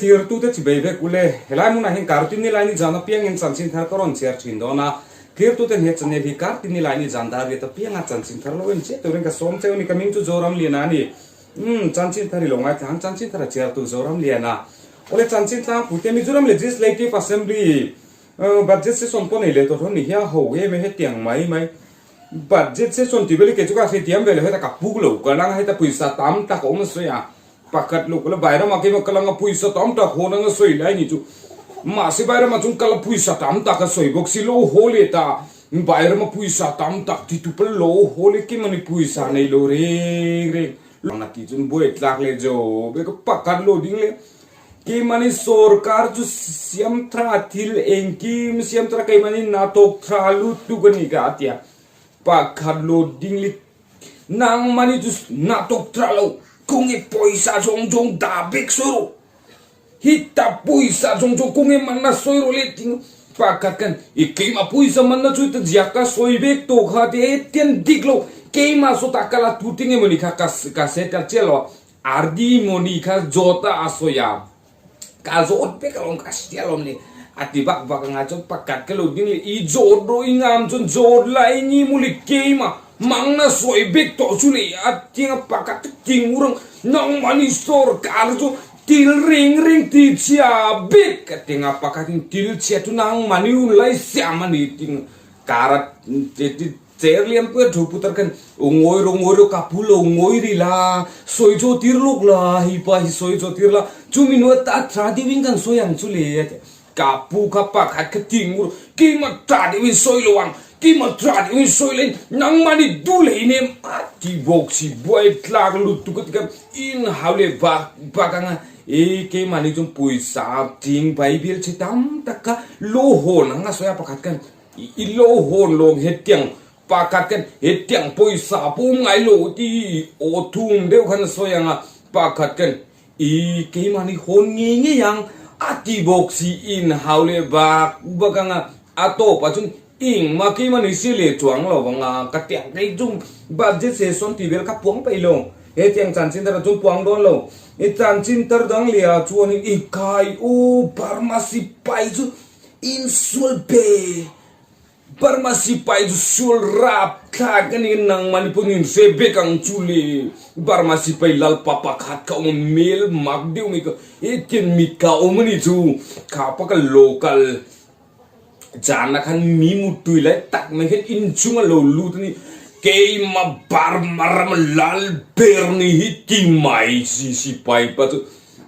thlirtute chi bei vek ule. Helai hmunah hian Kartin Nilaini zan apiangin chanchin thar ka rawn chhiar thin dawn a. Thlirtuten he channel hi Kartin Nilaini zan dar riat apianga chanchin thar lo en chiah turin ka sawm cheu a ni. Ka hming chu Zoramliana a ni. Umm, chanchin thar i lo ngaithla ang, chanchin thar a chhiartu Zoramliana. Awle chanchin tlangpuite Mizoram Legislative Assembly Budget session pawh nei leh tawh hlawm ni hi a ho em e hetiang mai mai. Budget session tih vel hi kei chu ka hrethiam ve lo heta ka puk lo ka lang a heta pawisa tam tak a awm a sawi a pakhat lo ka la Bairama keimah ka lang a pawisa tam tak hawn anga sawi lai ni chu mahse Bairama chuan ka la pawisa tam tak a sawi bawk si lo haw leh ta Bairama pawisa tam tak ti tu pawh lo haw leh keimah ni pawisa nei lo reng reng ang a tih chuan buai tlak leh jo be ka pakhat lo ding leh Keimahni sorkar chu siam tha thil engkim siam tha keimahni hnathawk tha lutuk a ni ka a ti a, pakhat lo ding lit nangmahni chu hnathawk tha lo khawnge pawisa zawng zawng dah bik sawi rawh hita pawisa zawng zawng khawnge manna sawi rawh le ting pakhat khan i keimah pawisa manna chu ta ziak ka sawi vek tawh kha ti hetiang dik lo keimah sawtah ka la tu tinge mawni kha ka settle chiah lo a. RD Moni kha zawt a a sawi a, ka zawt vek alawm ka hria alawm ni a ti vak vak anga chuan pakhat ka lo ding leh i zawt rawh i ngam chuan zawt la i ni mawle keima mangna sawi vek tawh chu le a ti anga pakhat chu ting ur ang nangmahni sorkar chu til reng reng ti chhia vek a ti anga pakhat in til chhia chu nangmahni hun lai siam a ni ti kar a ti. Chair lian pui a thu putar khan u ngawi rawh ngawi rawh ka pu lo ngawi rih la sawi chaw tir lawk la hei pa hi sawi chaw tir la chumi hnuah ta tha deuhin kan sawi ang chu le a ti ka pu kha pakhat kha ti ngur keimah tha deuhin sawi lo ang keimah tha deuhin sawi lo in nangmahni duh leh in em a ti bawk si buai tlak lutuk a ti kha in hau leh bak bak anga e keimahni chuan pawisa ting bible chhe tam tak kha lo hawn ang a sawi a pakhat khan I lo hawn lawng hetiang pakhat khan hetiang pawisa pawm ngai lo ti aw thum deuh khan a sawi ang a, pakhat khan i keimahni hawn ngei ngei ang a ti bawk si in hau leh bak bak ang a, a tawp ah chuan engmah keimahni hria leh chuang lo vang a, ka tiang kei chu budget session tih vel kha puang peih lo, hetiang chanchin thar ah chuan puang dawn lo, i chanchin thar dang leh ah chuanin i kai u Burma sipai chu Insual pe Burma sipai chu sual rap thlak a ni nangmah ni pawh in hre vek ang chu le Burma sipai lalpa pakhat kha awm a mel mak deuh mai kha hetiang mit kha awm a ni chu kha pa ka local zana khan mi muttui lai tak mai khan inchung a lo lut a ni keimah Burma rama lal ber ni hi ti mai si sipai pa chu.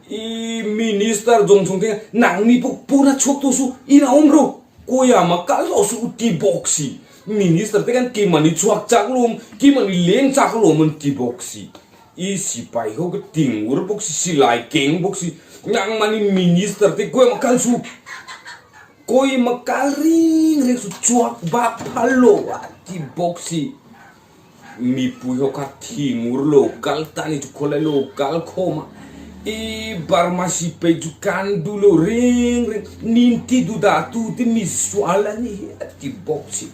I minister zawng chhung te nangni pawh pawna chhuak tawh suh in a awm ro kawia mah kal tawh suh u ti bawk si minister te khan keimahni chhuak chak lawm keimahni leng chak lawm an ti bawk si i sipai ho ka ting ur bawk si silai keng bawk si nangmahni minister te kawia mah kal suh kawia mah kal reng reng suh chhuak bak phal lo a ti bawk si. Mipui ho kha thingur lo kal ta ni chu khawlai lo kal khawm a, i Burma sipai chu kan duh lo reng reng nin ti duh dah tu te mi sual a ni hi a ti bawk si.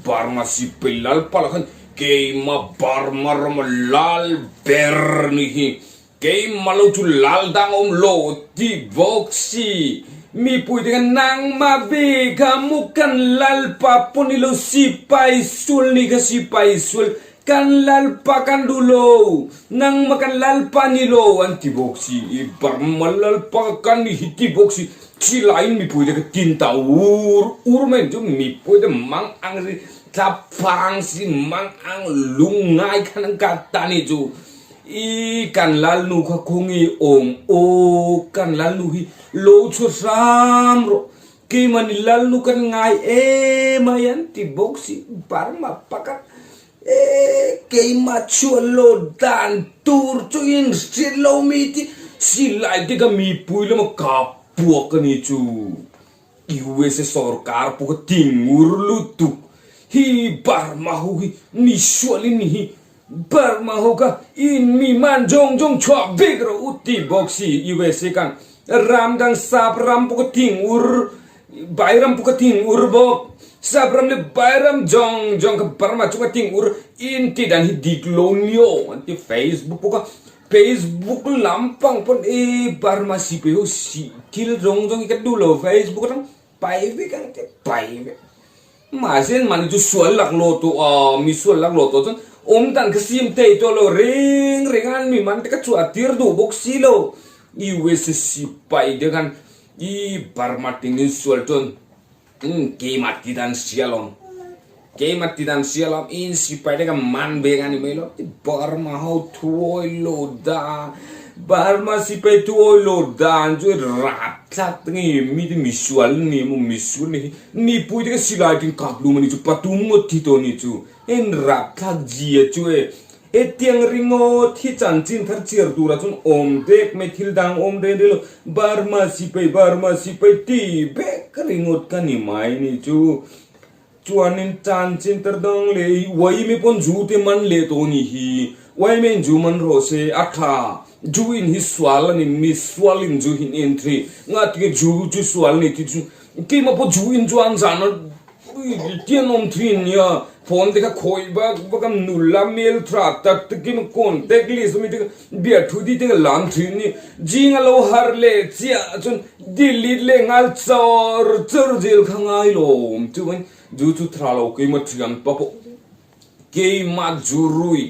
Burma sipai lalpa lah khan keimah Burma rama lal ber ni hi Keimah lo chu lal dang awm lo ti bawk si. Mipui te khan nangmah ve kha mu kan lalpa pawh ni lo sipai sual ni kha sipai sual kan lalpa kan duh lo nangmah kan lalpa ni lo an ti bawk si i Burma lalpa kan ni hi ti bawk si chilaiin mipui te kha tin ta ur ur mai chu mipui te mang ang si thlaphang si mang ang lungngai khan an kah ta ni chu. I kan lalnu kha khawnge awm aw, kan lalnu hi lo chhu hram rawh, keimahni lalnu kan ngai em ai an ti bawk si, Burma pakhat e keimah chhuah lo dan tur chu in hriat lo mi ti silai te kha mipui lama kap puak a ni chu, USA sorkar pawh kha tingur lutuk hi Burma ho hi mi sualin ni hi. Burma ho kha in mi man zawng zawng chhuah vek rawh u ti bawk si USA khan ram dang sap ram pawh kha thing ur vai ram pawh kha thing ur bawk sap ram leh vai ram zawng zawng kha Burma chunga thing ur in tih dan hi dik lo nio an ti Facebook pawh kha. Facebook lampang pawn e Burma sipai ho si thil zawng zawng hi ka duh lo Facebook atang pai vek ang te pai vek. Mahse mahni chu sual laklawh tawh a, mi sual laklawh tawh chuan awm dan kha sim thei tawh lo reng reng a, mi man te kha chhuah tir duh bawk si lo. USA sipai te khan i Burma tingin sual chuan keimah ti dan sia lawm, keimah ti dan sia lawm, in sipai te kha man ve nga ni mai lo ti Burma ho thuawi lo da, Burma sipai thuawi lo dan chu rapthlak nge mi te misual ni maw misual ni hi. Mipui te ka silai tin kap lum ani chu patum ngawt thi tawh ni chu en rapthlak zia chu e hetiang ringawt hi chanchin thar chhiar turah chuan awm dek mai thil dang awm reng reng lo Burma sipai Burma sipai ti vek ringawt ka ni mai ni chu chuanin chanchin thar dang leh uaime pawn zu te man leh tawh ni hi uaime in zu man rawh se a tha zu in hi sual ani mi sual in zu hi en thi ngatinge zu chu sual ni ti chu Keimah pawh zu in chuan zan a tian awm thin nia, phone te kha khawih vak vak a, nula mail tha tak tak in contact list ami te kha biahthu di te kha lam thin ni, zing a lo har leh chiah chuan delete leh nghal char char zel kha ngai lo awm chuan zu chu tha lo keimah thiam pa pawh keimah zu rui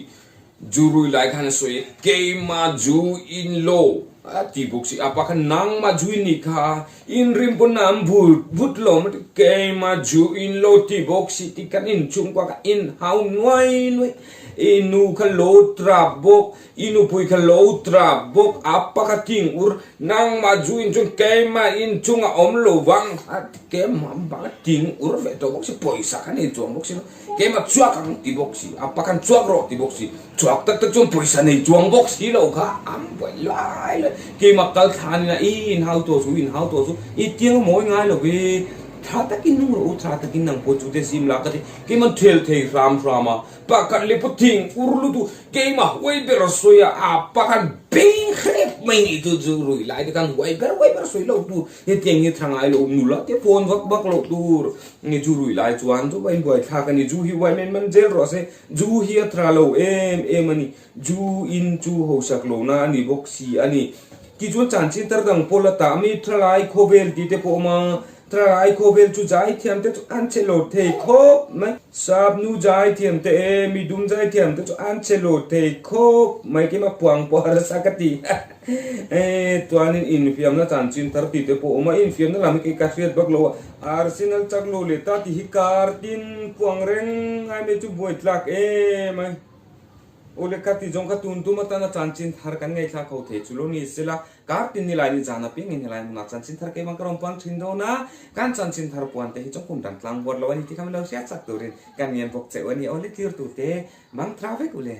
Zu rui lai khan a sawi a, Keimah zu in lo a ti bawk si. A pa khan nangmah zu in nih kha, in rim pawn a an vut vut lo maw ti, Keimah zu in lo ti bawk si ti khan inchhungkua kha in hau nuai nuai. I nu kha lo trap bawk, i nupui kha lo trap bawk, a pa kha ting ur, nangmah zu in chuan keimah inchungah awm lo vang a ti, keimah bang a ting ur ve tawh bawk si, pawisa kha nei chuang bawk si lo. Keimah chuak ang ti bawk si, a pakhan chuak rawh ti bawk si, chuak tak tak chuan pawisa nei chuang bawk si lo kha an buai lai lai. Keimah kal thlan ina i inhau tawh chu, inhau tawh chu, i tiang a mawi ngai lo ve, tha takin nung rawh u, tha takin nang pawh chu te sim la ka ti, keimah thel thei hram hram a, pakhat leh pawh thing ur lutuk, keimah huai ber a sawi a, a pakhat beng hrep mai nih chu chu rui lai te khan huai ber huai ber sawi lo tur. Hetiang hi tha ngai lo nula te phone vak vak loh tur nge zu rui lai chuan chu va inbuai thlak a ni. Zu hi uai men man zel rawh se, zu hi a tha lo em em a ni. Zu in chu hausak lohna a ni bawk si a ni. Tichuan chanchin tar dang pawh la tah mi thalai khawvel tih te pawh a awm a, thalai khawvel chu zaithiam te chu an che lo thei khawp mai. Sap nu zaithiam te e, midum zaithiam te chu an che lo thei khawp mai keimah puang pawh harsa ka ti. E, chuanin infiamna chanchin thar tih te pawh a awm a, infiamna lam hi kei ka hriat bak lo a, Arsenal chak lo leh ta tih hi kar tin puang reng ngai mai chu buai tlak em ai. Aw le ka ti zawng kha tun tum atana chanchin thar kan ngaihthla kho thei chu lo ni sela, kar tin nilai ni zan apiangin helai hmunah chanchin thar keimah ka rawn puang thin dawn a, kan chanchin thar puan te hi chuan kum dang tlang buat lo a ni tih kha min lo hriat chak turin ka ngen bawk che u a ni. Aw le tirtu te, mang thra vek u le.